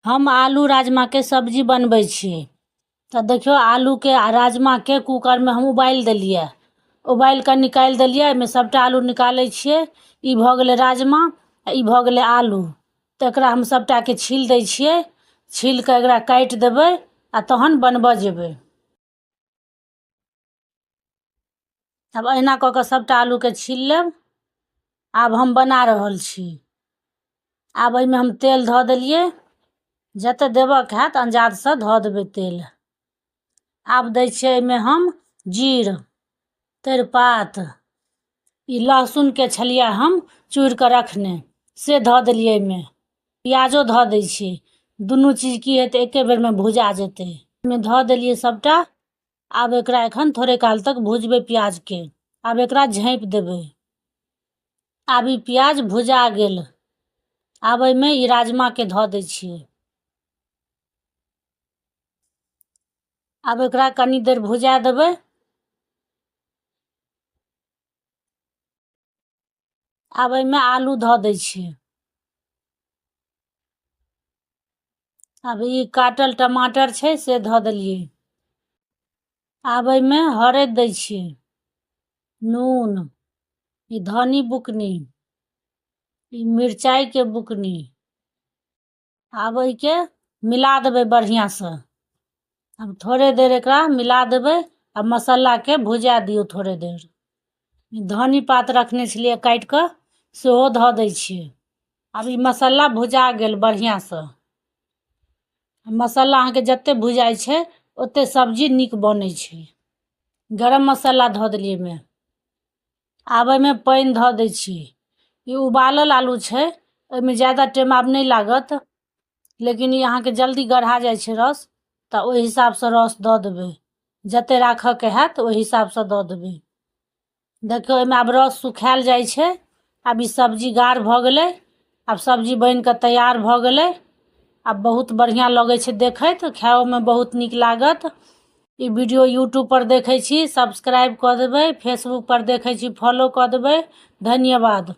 हम आलू राजमाके सब्जी बनबै छी। तऽ देखियौ, आलूके आ राजमाके कूकरमे हम उबालि देलियै। उबालि कऽ निकालि देलियै। एहिमे सभटा आलू निकालै छियै। ई भऽ गेलै राजमा आ ई भऽ गेलै आलू। तऽ एकरा हम सभटाके छील दै छियै। छील कऽ एकरा काटि देबै आ तहन बनबऽ जेबै। आब एहिना कऽ कऽ सभटा आलूके छील लेब। आब हम बना रहल छी। आब एहिमे हम तेल धऽ देलियै। जतेक देबऽके हैत अन्दाजसँ धऽ देबै तेल। आब दै छियै एहिमे हम जीर, तेजपात। ई लहसुनके छलियै हम चूड़ि कऽ रखने, से धऽ देलियै एहिमे। प्याजो धऽ दै छियै। दुनू चीज की हेतै, एके बेरमे भुजा जेतै। एहिमे धऽ देलियै सभटा। आब एकरा एखन थोड़े काल तक भुजबै प्याजके। आब एकरा झाँपि देबै। आब ई प्याज भुजा गेल। आब एहिमे ई राजमाके धऽ दै छियै। आब एकरा कनी देर भुजा देबै। आब एहिमे आलू धऽ दै छियै। आब ई काटल टमाटर छै, से धऽ देलियै। आब एहिमे हरदि दै छियै, नून, ई धनी बुकनी, ई मिरचाइके बुकनी। आब एहिके मिला देबै बढ़िआँसँ। आब थोड़े देर एकरा मिला देबै आ मसालाके भुजा दियौ थोड़े देर। धनी पात रखने छलियै काटि कऽ, सेहो धऽ दै छियै। आब ई मसाला भुजा गेल बढ़िआँसँ। मसाला अहाँके जतेक भुजाइ छै, ओतेक सब्जी नीक बनै छै। गरम मसाला धऽ देलियै एहिमे। आब एहिमे पानि धऽ दै छी। ई उबालल आलू छै, एहिमे ज्यादा टाइम आब नहि लागत, लेकिन ई अहाँके जल्दी गढ़ा जाइ छै रस। तऽ ओहि हिसाबसँ रस दऽ देबै। जतेक राखऽके हैत, ओहि हिसाबसँ दऽ देबै। देखियौ, एहिमे आब रस सुखायल जाइ छै। आब ई सब्जी गाढ़ भऽ गेलै। आब सब्जी बनि कऽ तैयार भऽ गेलै। आब बहुत बढ़िआँ लगै छै देखैत, खाइओमे बहुत नीक लागत। ई वीडियो यूट्यूबपर देखै छी, सब्सक्राइब कऽ देबै। फेसबुकपर देखै छी, फॉलो कऽ देबै। धन्यवाद।